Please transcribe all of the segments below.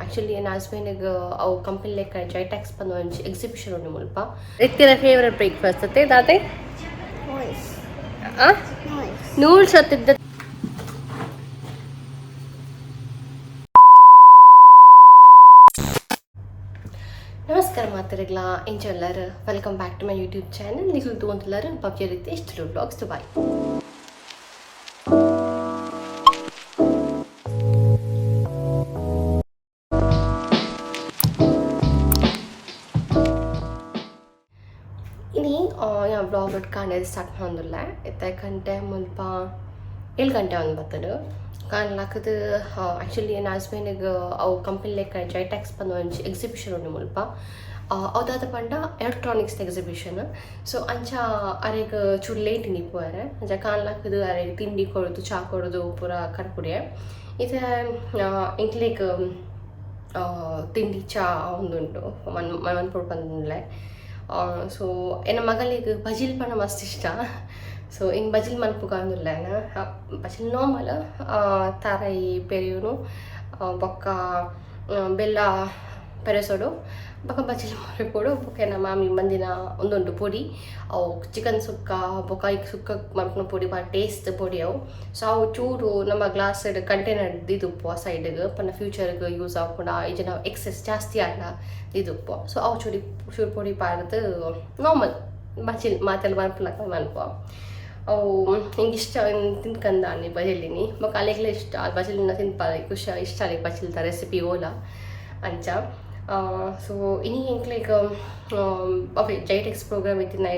Actually ಎನ್ನ ಹಸ್ಬೆಂಡ್ಗೆ ಅವು company ಲೆಕ್ಕ ಜೈಟ್ಯಾಕ್ಸ್ ಪಂದ್ ಒಂಜಿ ಎಕ್ಸಿಬಿಷನ್ ಉಂಡು ಮುಲ್ಪ. ಇತ್ತಿನ ಫೇವರೆಟ್ ಬ್ರೇಕ್ಫಾಸ್ಟ್ ಅತ್ತೆ ದಾತೆ? ಆ ನೂಲ್ಸ್ ಅತ್ತಿದ್ದ. ನಮಸ್ಕಾರ ಮಾತರಿಗ್ಲಾ, ಎಂಚೊಲ್ಲರ್? Welcome back to my YouTube channel. ನಿಕುಲು ತೂವೊಂದುಲ್ಲರ್ ಭವ್ಯ ರೀತಿ ವ್ಲಾಗ್ಸ್ ದುಬೈ. ಇನಿ ಯಾನ್ ವ್ಲಾಗ್ ಕಾಂಡೆ ಸ್ಟಾರ್ಟ್ ಮಲ್ತೊಂದುಲ್ಲೆ. ಇತ್ತೆ ಗಂಟೆ ಮುಲ್ಪ 7 ಗಂಟೆ ಆವೊಂದು ಬತ್ತುಂಡು. ಕಾಂಡೆ ಲಕ್ಕುದು ಆ್ಯಕ್ಚುಲಿ ಎನ್ನ ಹಸ್ಬೆಂಡ್ಗ್ ಅವು ಕಂಪನಿ ಲೆಕ್ಕ ಜೈಟ್ಯಾಕ್ಸ್ ಪಂದ್ ಒಂಜಿ ಎಕ್ಸಿಬಿಷನ್ ಉಂಡು ಮುಲ್ಪ. ಅವು ದಾದ ಪಂಡ ಎಲೆಕ್ಟ್ರಾನಿಕ್ಸ್ ಎಕ್ಸಿಬಿಷನ್. ಸೊ ಅಂಚ ಅರೆಗ್ ಚೂರು ಲೇಟ್ ಇನಿ ಪೋಯೆರೆ. ಅಂಚ ಕಾಂಡೆ ಲಕ್ಕುದು ಅರೆಗ್ ತಿಂಡಿ ಕೊರ್ದು, ಚಾ ಕೊರ್ದು ಪೂರ ಕಡಪುಡಿಯೆ. ಇತ್ತೆ ಎಂಕ್ಲೆಗ್ ತಿಂಡಿ ಚಾ ಆವೊಂದುಂಡು, ಮನ್ ಮನ್ಪೊಡು ಪಂದುಲ್ಲೆ. ಸೊ ಎನ್ನ ಮಗಲಿಗ್ ಬಜಿಲ್ ಪಂಡ ಮಸ್ತ್ ಇಷ್ಟ. So in ಬಜಿಲ್ ಮನ್ಪುಗ ಅಂದುಲ್ಲೆ. ಬಜಿಲ್ ನಾರ್ಮಲ್ ತಾರಾಯಿ ಪೆರಿಯುನು ಬೊಕ್ಕ ಬೆಲ್ಲ ಪೆರೆಸೊಡು, ಬೊಕ್ಕ ಬಜಿಲ್ ಮಲ್ಪೊಡು. ಬೊಕ್ಕ ಎನ್ನ ಮಾಮಿ ಮಂದಿನ ಉಂದುಂಡು ಪೊಡಿ, ಅವು ಚಿಕನ್ ಸುಕ್ಕ ಬೊಕ್ಕ ಐಕ್ ಸುಕ್ಕ ಮನ್ಪುನ ಪೊಡಿ, ಬಾರಿ ಟೇಸ್ಟ್ ಪೊಡಿ ಅವು. ಸೊ ಅವು ಚೂರು ನಮ್ಮ ಗ್ಲಾಸ್ ಕಂಟೈನರ್ ದೀದುಪ್ಪುವ ಸೈಡ್ಗ್, ಪಂಡ ಫ್ಯೂಚರ್ಗ್ ಯೂಸ್ ಆಪುಂಡ ಇಜ್ಜಿಂಡ ಎಕ್ಸೆಸ್ ಜಾಸ್ತಿ ಆಂಡ ದೀದುಪ್ಪುವ. ಸೊ ಅವು ಚೂಡಿ ಚೂರು ಪೊಡಿ ಪಾಡ್ದ್ ನಾರ್ಮಲ್ ಬಜಿಲ್ ಮಾತೆಲ್ಲ ಮನ್ಪುನಕ ಮನ್ಪುವ. ಅವು ಎಂಕ್ ಇಷ್ಟ ತಿನ್ಕಂದಾನಿ ಬಜಿಲಿನಿ. ಬೊಕ್ಕ ಅಲೆಗ್ಲ ಇಷ್ಟ ಬಜಿಲ್ನ ತಿನ್ಪಾಲೆ ಖುಷಿ ಇಷ್ಟ ಅಲೆಗ್ ಬಜಿಲ್ದ ರೆಸಿಪಿ ಓಲ ಅಂಚ. ಸೊ ಇನಿ ಎಂಕ್ಲೆಗ್ ಅವೇ ಜೈಟೆಕ್ಸ್ ಪ್ರೋಗ್ರಾಮ್ ಇತ್ತಿನ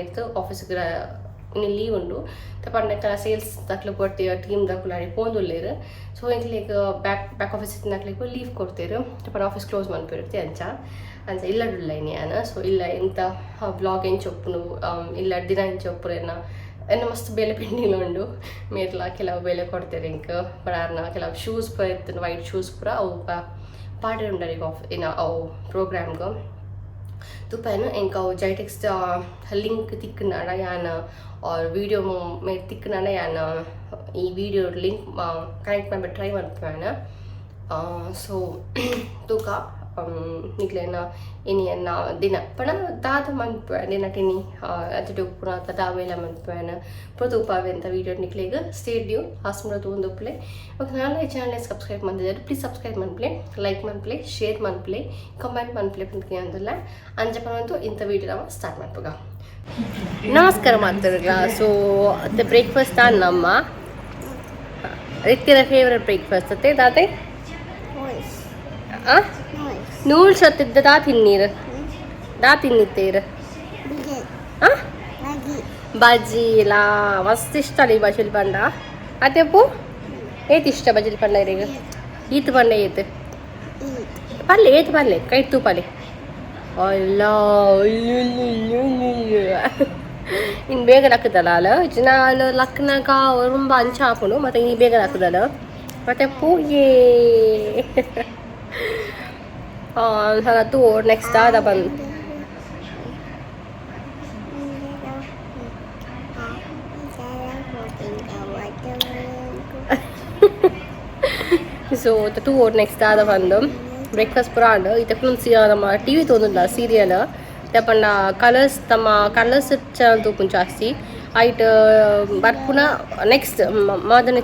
ಆಫೀಸ್ಗ್ ಇನಿ ಲೀವ್ ಉಂಡು. ಪಂಡ ಸೇಲ್ಸ್ ದಕ್ಲು ಕೊರ್ತಿ ಟೀಮ್ ದಕ್ಲು ಆಡೆ ಪೋಂದುಲ್ಲೆರ್. ಸೊ ಎಂಕ್ಲೆಗ್ ಬ್ಯಾಕ್ ಬ್ಯಾಕ್ ಆಫೀಸ್ ಇತ್ತಿನಕ್ಲೆಗ್ ಲೀವ್ ಕೊರ್ತೆರ್. ಪಂಡ ಆಫೀಸ್ ಕ್ಲೋಸ್ ಮನ್ಪೆರ್. ಅಂಚ ಅಂಚ ಇಲ್ಲಡುಲ್ಲ ಇನಿ ಯಾನ್. ಸೊ ಇಲ್ಲ ಎಂತ ವ್ಲಾಗ್ ಎಂಚ ಉಪ್ಪುಂಡು, ಇಲ್ಲ ದಿನ ಎಂಚ ಉಪ್ಪುಂಡು, ಎನ್ನ ಎನ್ನ ಮಸ್ತ್ ಬೇಲೆ ಪೆಂಡಿಂಗ್ ಉಂಡು. ಮೇರ್ಲ ಕೆಲವು ಬೇಲೆ ಕೊಡ್ತೇನೆ ಎಂಕ್ ಪಡಾರ್ನ ಕೆಲವು ಶೂಸ್ ಪೂರ ಇತ್ತುಂಡು, ವೈಟ್ ಶೂಸ್ ಪೂರ, ಅವು ಪಾಡ್ರೆ ಉಂಡು ಈಗ ಆಫ್ ಇನ್ನ ಅವು ಪ್ರೋಗ್ರಾಮ್ಗ್. ತುಪೇನು ಎಂಕ್ ಅವು ಜೈಟೆಕ್ಸ್ ಲಿಂಕ್ ತಿಕ್ಕುನಾಡ ಯಾನ್ ಆರ್ ವೀಡಿಯೋ ಮೇರ್ ತಿಕ್ಕುನಾಡ ಯಾನ್ ಈ ವೀಡಿಯೋ ಲಿಂಕ್ ಕನೆಕ್ಟ್ ಮನ್ಪೆರೆ ಟ್ರೈ ಮನ್ಪುವೆ. ಸೊ ತೂಕ ನಿಕ್ಲೆನ ಇನಿ ಎನ್ನ ದಿನ ಪಂಡ ದಾದ ಮನ್ಪುವೆ, ದಿನಟ್ ಇನಿ ಅತ್ತುಡು ಉಪ್ಪುನ ಅತ್ತ ದಾದ ಬೇಲೆ ಮನ್ಪುವೆನ್ ಪೂರ ತೂಪಾವೆ ಅಂತ ವೀಡಿಯೋ ನಿಕ್ಲೆಗ್. ಸ್ಟೇ ಟ್ಯೂನ್, ಆಸ್ಮುಡ ತೂವೊಂದುಪ್ಪುಲೆ. ಬೊಕ ನನಲ ಈ ಚಾನಲ್ ಸಬ್ಸ್ಕ್ರೈಬ್ ಮಲ್ತಿಜರ್ ಪ್ಲೀಸ್ ಸಬ್ಸ್ಕ್ರೈಬ್ ಮನ್ಪುಲೆ, ಲೈಕ್ ಮನ್ಪುಲೆ, ಶೇರ್ ಮನ್ಪುಲೆ, ಕಮೆಂಟ್ ಮನ್ಪುಲೆ ಪಂದ್ ಕೇನೊಂದುಲ್ಲೆ. ಅಂಚ ಪನೊಂದು ಇಂತ ವೀಡಿಯೋ ನಮ ಸ್ಟಾರ್ಟ್ ಮನ್ಪುಗ. ನಮಸ್ಕಾರ ಮಾತರ್ಗ್ಲ. ಸೊ the breakfast ನಮ್ಮ ರೀತಿಯ ಫೇವರೆಟ್ ಬ್ರೇಕ್ಫಾಸ್ಟ್ ಅತ್ತೆ ದಾತೆ? ಆ ನೂಲ್ಸ್ ಅತ್ತಿದ್ದ ದಾ ತಿನ್ನೀರು, ದಾ ತಿನ್ನಿತ್ತೀರು? ಆ ಬಜ್ಜಿಲಾ ಮಸ್ತ್ ಇಷ್ಟ ಅಲ್ಲ ಈ ಬಜಿಲ್ ಪಂಡ. ಅತ್ತೆಪ್ಪು ಏತ್ ಇಷ್ಟ ಬಜಿಲ್ ಪಂಡ ಇರೆಗ್? ಈತ್ ಪಂಡ ಏತ್ ಪಲ್ಲೆ, ಏತ್ ಪಲ್ಲೆ ಕೈ ತೂಪಲೆ ಅಲ್ಲ. ಇನ್ನು ಬೇಗ ಲಕ್ಕದಲ್ಲ ಅಲ್ಲ ಜನ ಲಕ್ಕನಾಗ ரொம்ப ಅಂಚ ಆಪುಂಡು. ಮತ್ತೆ ಇನಿ ಬೇಗ ಲಕ್ಕದಲ್ಲ ಮತ್ತೆ ಪೂಯೇ ತೂ ನೆಕ್ಸ್ಟ್ ದಾದ ಬಂದು. ಸೊ ತೂ ನೆಕ್ಸ್ಟ್ ದಾದ ಬಂದು ಬ್ರೇಕ್ಫಾಸ್ಟ್ ಪೂರ ಆಂಡ್. ಇತ್ತೆ ನಮ್ಮ ಟಿವಿ ತೂವೊಂದುಲ್ಲ ಸೀರಿಯಲ್. ಪಂಡ ಕಲರ್ಸ್, ತಮ್ಮ ಕಲರ್ಸ್ ಚಾನಲ್ ತೂಪುನು ಜಾಸ್ತಿ. ಐಟ್ ಬರ್ಪುನ ನೆಕ್ಸ್ಟ್ ಮಾದನೆ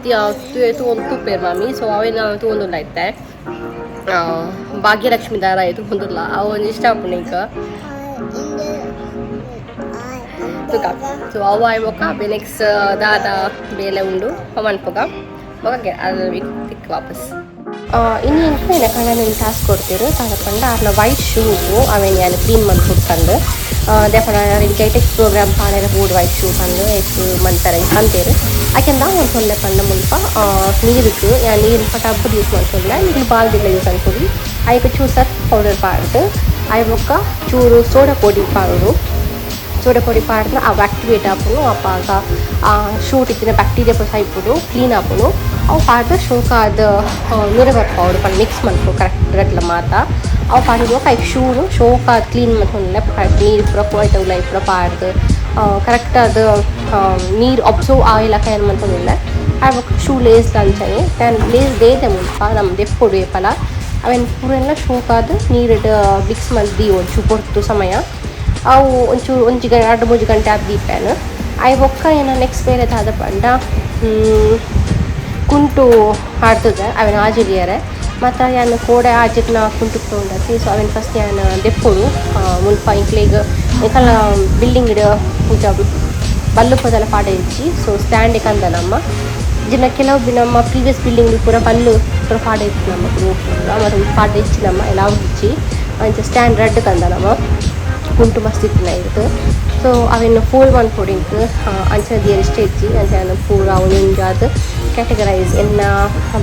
ತೂವೊಂದು ತೂಪೇರ್ ಮಾಮಿ. ಸೊ ಅವೇನ ತೂವೊಂದುಲ್ಲ ಇತ್ತೆ. ಭಾಗ್ಯಲಕ್ಷ್ಮಿ ದಾರ ತೂವೊಂದುಲ್ಲ, ಅವು ಒಂಜಿ ಇಷ್ಟ ಆಪುಂಡು ಎಂಕ್ ತೂಕ. ಸೊ ಅವು ಆಯ್ ಬೊಕ್ಕ ನೆಕ್ಸ್ಟ್ ದಾದ ಬೇಲೆ ಉಂಡು ಮನ್ಪುಗ. ಬೊಕ ಅದು ತಿಕ್ ವಾಪಸ್. ಇನಿ ಎಂಕ್ ಎನ್ನ ಕಂಡನಿ ಟಾಸ್ಕ್ ಕೊಡ್ತೇರು. ದಾದ ಪಂಡ ಆರ್ನ ವೈಟ್ ಶೂ ಅವೆನ್ ಯಾನ್ ಕ್ಲೀನ್ ಮನ್ಪೊಡು ಪಂದ್. ದಾಯೆ ಪಂಡ ಜೈಟೆಕ್ಸ್ ಪ್ರೋಗ್ರಾಮ್ ಪಾಡೆರೆ ಬೋಡು ವೈಟ್ ಶೂ ಪಂದ್ ಐಕ್ ಮನ್ಪೆರೆ ಪಂತೆರ್. ಐಕ್ ದಾದ ಮನ್ಪೊನ್ಲೆ ಪಂಡ ಮುಲ್ಪ ನೀರುಗ್ ಯಾನ್ ನೀರು ಟಬ್ ಯೂಸ್ ಮನ್ಪೊನ್ಲೆ, ನಿಕುಲು ಬಾಲ್ದಿಲ ಯೂಸ್ ಮನ್ಪೊಲಿ. ಐಕ್ ಚೂರು ಸರ್ಫ್ ಪೌಡರ್ ಪಾಡ್ದ್ ಐಕ್ ಬೊಕ್ಕ ಚೂರು ಸೋಡಾ ಪೊಡಿ ಪಾಡೊಡು. ಸೋಡಾ ಪೊಡಿ ಪಾಡ್ದ್ ಅವು ಆಕ್ಟಿವೇಟ್ ಆಪುಂಡು. ಅಪಾಗ ಶೂಟ್ ಇತ್ತಿನ ಬ್ಯಾಕ್ಟೀರಿಯಾ ಪೂರ ಸೈಪುಂಡು, ಕ್ಲೀನ್ ಆಪುಂಡು. ಅವು ಪಾಡ್ದ್ ಶೋಕಾದ್ ನುರೆ ಬರ್ಪಾವೊಡು ಪಂಡ ಮಿಕ್ಸ್ ಮನ್ಪೊಡು ಕರೆಕ್ಟ್ ಗಟ್ಲ ಮಾತ. ಅವು ಪಾಡಿದ ಬೊಕ್ಕ ಐಕ್ ಶೂನು ಶೋಕಾದ್ ಕ್ಲೀನ್ ಮಲ್ತೊಂದುಲ್ಲೆ. ನೀರು ಪೂರ ಐತ ಉಲಾಯಿ ಪೂರ ಪಾಡ್ದ್ ಕರೆಕ್ಟ್ ಆದ್ ನೀರು ಅಬ್ಸರ್ವ್ ಆಯಿಲಕ ಏನ್ ಮಲ್ತೊಂದುಲ್ಲೆ. ಆಯ್ ಬೊಕ್ಕ ಶೂ ಲೇಸ್ ಅಂಚನೆ ಯಾನ್ ಲೇಸ್ ದೇದೆ ಮುಲ್ಪ ನಮ ದೆಪ್ಪೊಡು ಏಪಲ. ಅವೆನ್ ಪೂರೆಲ್ಲ ಶೋಕಾದ್ ನೀರುಡ್ ಮಿಕ್ಸ್ ಮಲ್ತ್ ದೀವೊಡು ಪೊರ್ತು ಸಮಯ ಅವು ಒಂಚೂರು ಒಂಜಿ ರಡ್ಡ್ ಮೂಜಿ ಗಂಟೆ ಆದ್ ದೀಪೇನ್. ಆಯ್ ಬೊಕ್ಕ ಎನ್ನ ನೆಕ್ಸ್ಟ್ ಬೇಲೆ ದಾದ ಪಂಡ ಕುಂಟು ಆಡ್ತದೆ ಅವೆನ್ ಆಜಿರಿಯರೆ ಮಾತ್ರ ಯಾನ್ ಕೋಡೆ ಆಜಿರ್ನ ಕುಂಟು ಉಂಡತಿ. ಸೊ ಅವೆನ್ ಫಸ್ಟ್ ಯಾನ್ ದೆಪ್ಪೊಡು ಮುಲ್ಪ ಎಂಕ್ಲೆಗ್ ಎಂಕಲ್ನ ಬಿಲ್ಡಿಂಗ್ ಇಂಚ ಬಲ್ಲು ಪದಲ ಪಾಡ ಇಜ್ಜಿ. ಸೊ ಸ್ಟ್ಯಾಂಡ್ ಕಂದ ನಮ್ಮ ಜಿನ ಕೆಲವು ನಮ್ಮ ಪ್ರೀವಿಯಸ್ ಬಿಲ್ಡಿಂಗ್ ಪೂರ ಬಲ್ಲು ಪೂರ ಪಾಡ ಇತ್ತು ನಮ್ಮ ಪೂರ ಮತ್ತು ಪಾಡ ಇಜ್ಜಿ ನಮ್ಮ ಎಲ್ಲ ಇಜ್ಜಿ ಅಂಚ ಸ್ಟ್ಯಾಂಡ್ ರಡ್ಡ್ ಕಂದ ನಮ್ಮ ಕುಂಟು ಮಸ್ತ್ ಇತ್ತಿನ ಇರ್ದು. ಸೊ ಅವೆನ್ ಫೋಲ್ಡ್ ಮನ್ಪೊಡು ಎಂಕ್ ಅಂಚ ದಿಯರೆ ಇಷ್ಟ ಇಜ್ಜಿ. ಅಂಚ ಯಾನ್ ಪೂರ ಒಂಜೊಂಜಾದ್ ಕ್ಯಾಟಗರೈಸ್ ಎನ್ನ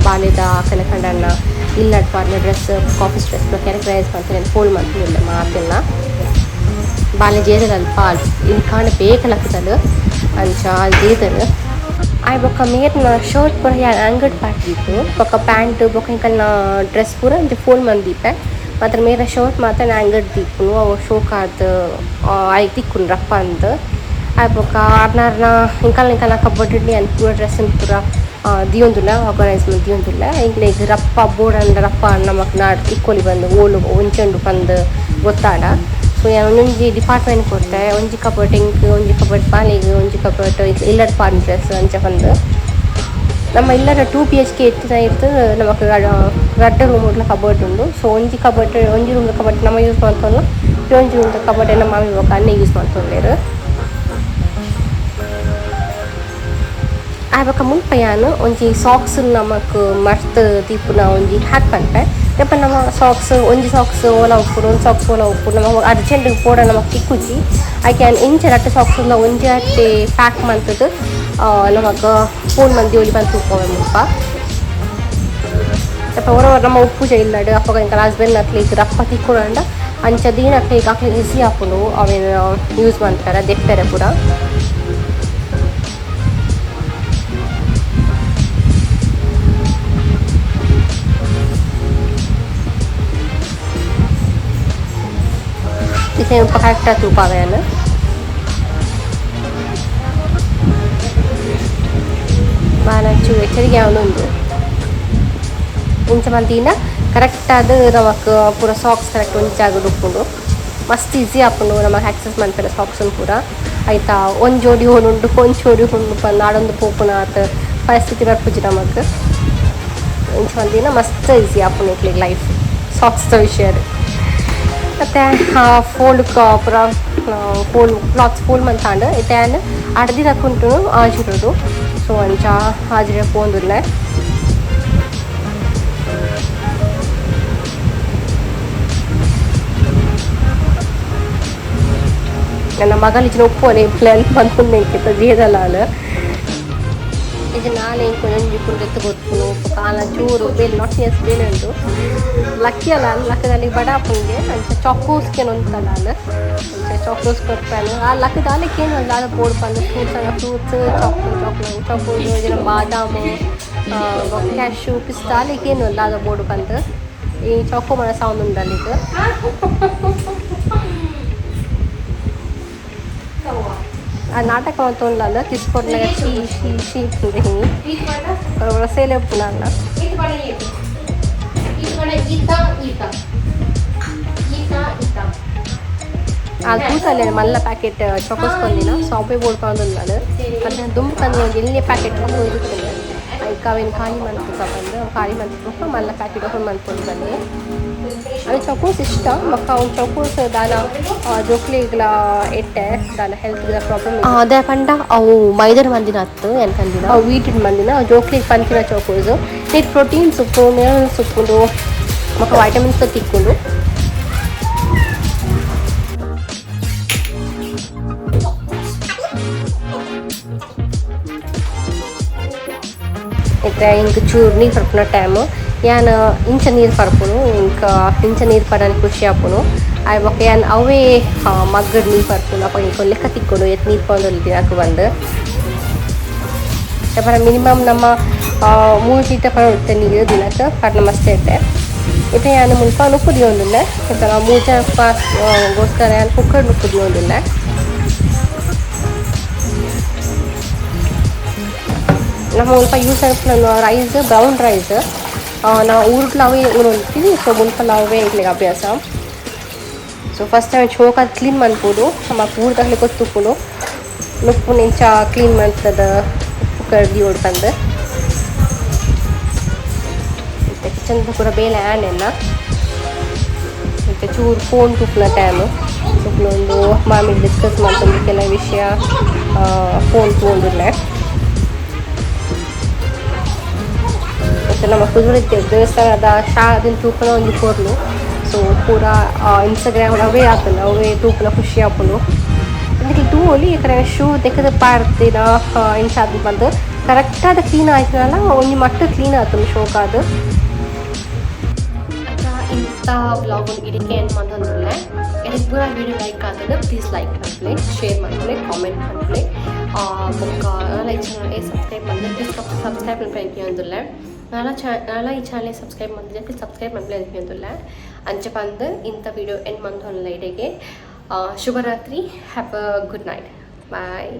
ಬಾಲೆದ ಕನಕಂಡಣ್ಣ ಇಲ್ಲಡ್ ಪಾಡ್ನ ಡ್ರೆಸ್ ಆಫೀಸ್ ಡ್ರೆಸ್ ಪೂರ ಕ್ಯಾಟಗರೈಸ್ ಮಲ್ತ್ ಫೋಲ್ಡ್ ಮಲ್ತೊಂದುಲ್ಲೆ ಮಾತೆಲ್ಲ. ಬಾಲೆ ಜೇದಲ್ ಅಲ್ಪ ಇನಿ ಬೇಗ ಲಕ್ಕುದಲ್ ಅಂಚ ಜೇದಲ್. ಆಯ್ ಬೊಕ್ಕ ಮೇರ್ನ ಶರ್ಟ್ ಪೂರ ಯಾನ್ ಆಂಗಡ್ ಪಾಡ್ದಿತ್ತು ಬೊಕ್ಕ ಪ್ಯಾಂಟ್ ಬೊಕ್ಕ ಎಂಕಲ್ನ ಡ್ರೆಸ್ ಪೂರ ಅಂಚ ಫೋಲ್ಡ್ ಮಲ್ತ್ ದೀಪೆ. ಮಾತ್ರ ಮೇರ್ನ ಶರ್ಟ್ ಮಾತ್ರ ಆಂಗಡ್ ದೀಪುನು ಅವು ಶೋಕಾದ್ ಆಯ್ ತಿಕ್ಕುನು ರಪ್ಪ ಅಂದ್. ಆಯ್ ಬೊಕ್ಕ ಅರ್ನ ಎಂಕಲ್ನ ಎಂಕಲ್ನ ಕಬರ್ಡ್ ಯಾನ್ ಪೂರ ಡ್ರೆಸ್ ಪೂರ ದಿಯೊಂದುಲ್ಲ ಆರ್ಗನೈಸ್ ಮಲ್ತ್ ದಿಯೊಂದುಲ್ಲ. ಎಂಕ್ಲೆಗ್ ರಪ್ಪ ಬೋಡಂಡ ರಪ್ಪ ನಮಕ್ ನಾಡ್ ತಿಕ್ಕೊಲಿ ಬಂದು ಓಲು ಒಂಚಿ ಪಂದ್ ಗೊತ್ತಾಡ. ಸೊ ಯಾನ್ ಒಂಜೊಂಜಿ ಡಿಪಾರ್ಟ್ಮೆಂಟ್ ಕೊರ್ತೆ, ಒಂಜಿ ಕಬರ್ಡ್ ಎಂಕ್, ಒಂಜಿ ಕಬರ್ಡ್ ಬಾಲೆಗ್, ಒಂಜಿ ಕಬರ್ಡ್ ಇಲ್ಲಡ್ ಪಾಡ್ನ ಡ್ರೆಸ್ ಅಂಚ ಪಂದ್. ನಮ್ಮ ಇಲ್ಲದ 2 BHK ಇತ್ತಿನ ಇರ್ದ್ ನಮಕ್ ರಡ್ಡ್ ರೂಮ್ ಡ್ಲ ಕಬರ್ಡ್ ಉಂಡು. ಸೊ ಒಂಜಿ ಕಬರ್ಡ್ ಒಂಜಿ ರೂಮ್ ದ ಕಬರ್ಡ್ ನಮ ಯೂಸ್ ಮಲ್ತೊನ್ಲ, ಒಂಜಿ ರೂಮ್ ದ ಕಬರ್ಡ್ ಎನ್ನ ಮಾಮಿ ಬೊಕ್ಕ ಅಣ್ಣೆ ಯೂಸ್ ಮಲ್ತೊಂದೆರ್. ಆಯ್ ಬೊಕ್ಕ ಮುಲ್ಪ ಯಾನ್ ಒಂಜಿ ಸಾಕ್ಸ್ ನಮಕ್ ಮರ್ತ್ ದೀಪುನ ಒಂಜಿ ಹ್ಯಾಕ್ ಪನ್ಪೆ. ದೆಪ್ಪ ನಮ ಸಾಕ್ಸ್ ಒಂಜಿ ಸಾಕ್ಸ್ ಓಲ ಉಪ್ಪುಂಡು, ಒಂಜಿ ಸಾಕ್ಸ್ ಓಲ ಉಪ್ಪುಂಡು, ನಮ ಅರ್ಜೆಂಟ್ ಪೋಡ ನಮಕ್ ತಿಕ್ಕುಜಿ. ಐಕ್ ಯಾನ್ ಇಂಚ ರಡ್ಡ್ ಸಾಕ್ಸ್ ಉಲ್ಲ ಒಂಜಿ ಅಟ್ಟೆ ಪ್ಯಾಕ್ ಮಲ್ತುದು ನಮಕ್ ಫೋನ್ ಮಂದಿ ಒಲಿ ಪಂದ್ ತೂಪೊವೆ ಮುಲ್ಪ. ದೆಪ್ಪ ಒರ ಒರ ನಮ ಉಪ್ಪುಜ ಇಲ್ಲಡ್ ಅಪಗ ಎಂಕಲ್ನ ಹಸ್ಬೆಂಡ್ ಅಕ್ಲೆಗ್ ರಪ್ಪ ತಿಕ್ಕೊಡಂಡ ಅಂಚ ದೀನ ಅಕ್ಲೆಗ್ ಅಕ್ಲೆಗ್ ಈಸಿ ಆಪುಂಡು ಅವೆನ್ ಯೂಸ್ ಮನ್ಪೆರೆ ದೆಪ್ಪೆರೆ ಪೂರ. ಇತ್ತೆ ಮುಲ್ಪ ಕರೆಕ್ಟ್ ಆದ್ ತೂಪಾವೆ ಯಾನ್. ಬಾಲ ಚೂರು ಎಚ್ಚರಿಗೆ ಆವೊಂದುಂಡು. ಇಂಚ ಮಲ್ತಿಂಡ ಕರೆಕ್ಟ್ ಆದ್ ನಮಕ್ ಪೂರ ಸಾಕ್ಸ್ ಕರೆಕ್ಟ್ ಒಂಜಿ ಜಾಗಡ್ ಉಪ್ಪುಂಡು. ಮಸ್ತ್ ಈಸಿ ಆಪುಂಡು ನಮಕ್ ಆಕ್ಸೆಸ್ ಮನ್ಪೆರೆ ಸಾಕ್ಸ್ ಪೂರ. ಐತ ಒಂಜಿ ಜೋಡಿ ಓಲುಂಡು ಒಂಜಿ ಜೋಡಿ ಉಂಡು ಪಂದ್ ನಾಡೊಂದು ಪೋಪುನ ಆತ್ ಪರಿಸ್ಥಿತಿ ಬರ್ಪುಜಿ ನಮಕ್. ಇಂಚ ಮಲ್ತಿಂಡ ಮಸ್ತ್ ಈಸಿ ಆಪುಂಡು ಎಂಕ್ಲೆಗ್ ಲೈಫ್ ಸಾಕ್ಸ್ ದ ವಿಷಯಡ್. ಮತ್ತು ಫೋಲ್ಡ್ ಪೂರ ಫೋಲ್ಡ್ ಕ್ಲಾತ್ಸ್ ಫೋಲ್ಡ್ ಮಲ್ತಾಂಡ್ ಇತ್ತೆ ಯಾನ್ ಅರ್ದಿನ ಕುಂಟುನು ಆಜಿರೋಡು. ಸೊ ಅಂಚ ಆಜಿರೆ ಪೋವೊಂದುಲ್ಲೆ. ನನ್ನ ಮಗಲ್ ಇಜ್ಜಿಡ ಉಪ್ಪುವಲೆ ಪ್ಲಾನ್ ಪಂತೊಂದು ಎಂಕ್ ಜೇದಲಾಲ್. ಇಜ್ಜಿ ನಾಲೆ ಎಂಕ್ ಒಂಜೊಂಜಿ ಕುಂಟು ದೆತ್ತ್ ಕೊರ್ಪುನು ಬೊಕ್ಕ ಆಲ ಚೂರು ಬೇಲೆ ನಾಟಿನೆಸ್ ಬೇಲೆ ಉಂಡು. ಲಕ್ಕಿ ಅಲ್ಲ ಲಕ್ಕದಲ್ಲಿ ಬಡ ಆಪುಂಗೆ ಅಂಚ ಚಾಕೋಸ್ ಕೇನೊಂತಲ್ಲ ಆಲ್ ಅಂಚ ಚಾಕೋಸ್ ಕೊರ್ಪೆನ್ ಆ ಲಕ್ಕದ ಆಲೆ ಕೇನೊಂದು ದಾದ ಬೋಡು ಪಂದ್ ಫ್ರೂಟ್ಸ್ ಆಂಡ ಫ್ರೂಟ್ಸ್ ಚಾಕ್ಲೇಟ್ ಚಾಕ್ಲೇಟ್ ಚಾಕೋಸ್ ಇಜ್ಜಿಡ ಬಾದಾಮ್ ಬೊಕ್ಕ ಕ್ಯಾಶ್ಯೂ ಪಿಸ್ತಾ ಆಲೆ ಕೇನೊಂದು ದಾದ ಬೋಡು ಪಂದ್ ಈ ಚಾಕೋ ಮಾತ ಸೌಂಡ್ ಉಂಡು ಅಲ್ಲಿಗ್. ಆ ನಾಟಕ ಮಲ್ತೊಂದುಲ್ಲಲ್ ಕಿಸ್ ಕೊರ್ನಗ ಚೀ ಶೀ ಶೀ ಪಂದ್ ಒರ ಸೇಲೆ ಉಪ್ಪುನ ಅಲ್ಲ. ಆ ತೂತಲ್ಲೆ ಮಲ್ಲ ಪ್ಯಾಕೆಟ್ ಚಾಕೋಸ್ ಕೊಂದಿನ ಸೊ ಅವೇ ಬೋಡು ಪಂಡೊಂದುಲ್ಲಲ್. ಪಂಡ ದುಂಬು ಕಂದು ಒಂಜಿ ಎಲ್ಯ ಪ್ಯಾಕೆಟ್ ಚಾಕೋಸ್ ಇತ್ತುಂಡು ಐಕ್ ಅವೆನ್ ಖಾಲಿ ಮಲ್ಪುಗ ಪಂದ್ ಖಾಲಿ ಮಲ್ಪುಗ ಮಲ್ಲ ಪ್ಯಾಕೆಟ್ ಓಪನ್ ಮಲ್ಪೊಂದು ಬನ್ನಿ. ಅವೆ ಚಾಕೋಸ್ ಇಷ್ಟ ಬೊಕ್ಕ ಅವು ಚಾಕೋಸ್ ದಾಲ ಜೋಕ್ಲೆಗ್ಲ ಎಡ್ಡೆ ದಾಲ ಹೆಲ್ತ್ ದ ಪ್ರಾಬ್ಲಮ್ ದಾಯೆ ಪಂಡ ಅವು ಮೈದಾಡ್ ಮಂದಿನ ಅತ್ತ್ ಯಾನ್ ಪಂದಿನ ಅವು ವೀಟಿಡ್ ಮಂದಿನ ಅವು ಜೋಕ್ಲೆಗ್ ಪನ್ಪಿನ ಚಾಕೋಸ್ ನೆಟ್ ಪ್ರೋಟೀನ್ಸ್ ಉಪ್ಪುಂಡು ಮಿನರಲ್ಸ್ ಉಪ್ಪುಂಡು ಬೊಕ್ಕ ವೈಟಮಿನ್ಸ್ ತಿಕ್ಕುಂಡು. ಇತ್ತೆ ಎಂಕ್ ಚೂರು ನೀರು ಪರ್ಪುನ ಟೈಮ್ ಯಾನ್ ಇಂಚ ನೀರು ಪರ್ಪುನು ಎಂಕ್ ಇಂಚ ನೀರು ಪರನ್ ಖುಷಿ ಆಪುಂಡು. ಆಯ್ ಬೊಕ್ಕ ಯಾನ್ ಅವೇ ಮಗ್ಗಡ್ ನೀರು ಪರ್ಪುನು ಅಪಗ ಎಂಕ್ ಲೆಕ್ಕ ತಿಕ್ಕುಂಡು ಏತ್ ನೀರು ಪರೊಂದುಲ್ಲೆ ದಿನಕ್ ಪಂದ್. ಪರ ಮಿನಿಮಮ್ ನಮ್ಮ 3 ಲೀಟರ್ ಪರೊಡು ನೀರು ದಿನಕ್ ಪರ್ನ ಮಸ್ತ್ ಎಡ್ಡೆ. ಇತ್ತೆ ಯಾನ್ ಮುಲ್ಪ ನುಪ್ಪು ದೀವೊಂದುಲ್ಲೆ ಇತ್ತೆ 3 ಗೋಸ್ಕರ ಯಾನ್ ಕುಕ್ಕರ್ ನುಪ್ಪು ದೀವೊಂದುಲ್ಲೆ. ನಮ್ಮ ಮುಲ್ಪ ಯೂಸ್ ಆಪುನ rice brown rice ನಾವು ಊರುಡ್ಲ ಅವೇ ಉನೊಂದಿತ್ತೀವಿ. ಸೊ ಮುಲ್ಪಲ ಅವೇ ಎಂಕ್ಲೆಗ್ ಅಭ್ಯಾಸ. ಸೊ ಫಸ್ಟ್ ಟೈಮ್ ಶೋಕಾದ್ ಕ್ಲೀನ್ ಮನ್ಪೊಡು. ನಮಕ್ ಊರ್ದಕ್ಲೆಗ್ ಗೊತ್ತುಪ್ಪುಂಡು ನುಪ್ಪುನು ಎಂಚ ಕ್ಲೀನ್ ಮಂತುದು ಕುಕ್ಕರ್ ದೀವೊಡು ಪಂದ್. ಇತ್ತೆ ಕಿಚನ್ ದ ಪೂರ ಬೇಲೆ ಆಂಡ್ ಎನ್ನ. ಇತ್ತೆ ಚೂರು ಫೋನ್ ತೂಪುನ ಟೈಮ್. ಕುಲ್ಲೊಂದು ಮಾಮಿ ಡಿಸ್ಕಸ್ ಮಂತೊಂದು ಕೆಲ ವಿಷಯ, ಫೋನ್ ತೂವೊಂದುಲ್ಲೆ. ಇತ್ತೆ ನಮ ಕುದ್ರೆತೆ ದೇವಸ್ಥಾನದ ಶಾದಿನ್ ತೂಪುನ ಒಂಜಿ ಪೊರ್ಲು. ಸೊ ಪೂರ ಇನ್ಸ್ಟಾಗ್ರಾಮ್ ಅವೇ ಆತುಂಡು, ಅವೇ ತೂಪುನ ಖುಷಿ ಆಪುಂಡು. ನಿಕುಲು ತೂವೊಲಿ, ಏಕಂದ್ರೆ ಶೂ ದೆಕ್ಕುದು ಪಾಡ್ದಿನ ಇಂಚ ಆತುಂಡು ಪಂದ್. ಕರೆಕ್ಟ್ ಆದ್ ಕ್ಲೀನ್ ಆಯಿಜಿಂಡಲ ಒಂಜಿ ಮಟ್ಟ್ ಕ್ಲೀನ್ ಆತುಂಡು ಶೋಕಾದ್. ಅಂಚ ಇಂತ ವ್ಲಾಗ್ ಇಡಿಕೆ ಎಂಡ್ ಮಂತೊಂದುಲ್ಲೆ. ಎರೆಗ್ ಪೂರ ವೀಡಿಯೋ ಲೈಕ್ ಆತುಂಡು, ಪ್ಲೀಸ್ ಲೈಕ್ ಮನ್ಪುಲೆ, ಶೇರ್ ಮನ್ಪುಲೆ, ಕಾಮೆಂಟ್ ಮನ್ಪುಲೆ. ಬೊಕ್ಕ ನನಲ ಈ ಚಾನಲ್ ಸಬ್ಸ್ಕ್ರೈಬ್ ಮಲ್ಪುಲೆ, ಪ್ಲೀಸ್ ಸಬ್ಸ್ಕ್ರೈಬ್ ಮನ್ಪುಲೆ ಪನೊಂದುಲ್ಲೆ. ನನಲ ಚಾ ನನಲ ಈ ಚಾನಲ್ ಸಬ್ಸ್ಕ್ರೈಬ್ ಮಲ್ತಿಜ, ಪ್ಲೀಸ್ ಸಬ್ಸ್ಕ್ರೈಬ್ ಮನ್ಪುಲೆ ಪನೊಂದುಲ್ಲೆ. ಅಂಚ ಪಂದ್ ಇಂತ ವೀಡಿಯೋ ಎಂಡ್ ಮಂತೊಂದುಲ್ಲೆ ಇಡೆಗೆ. ಶುಭರಾತ್ರಿ, have a good night, bye.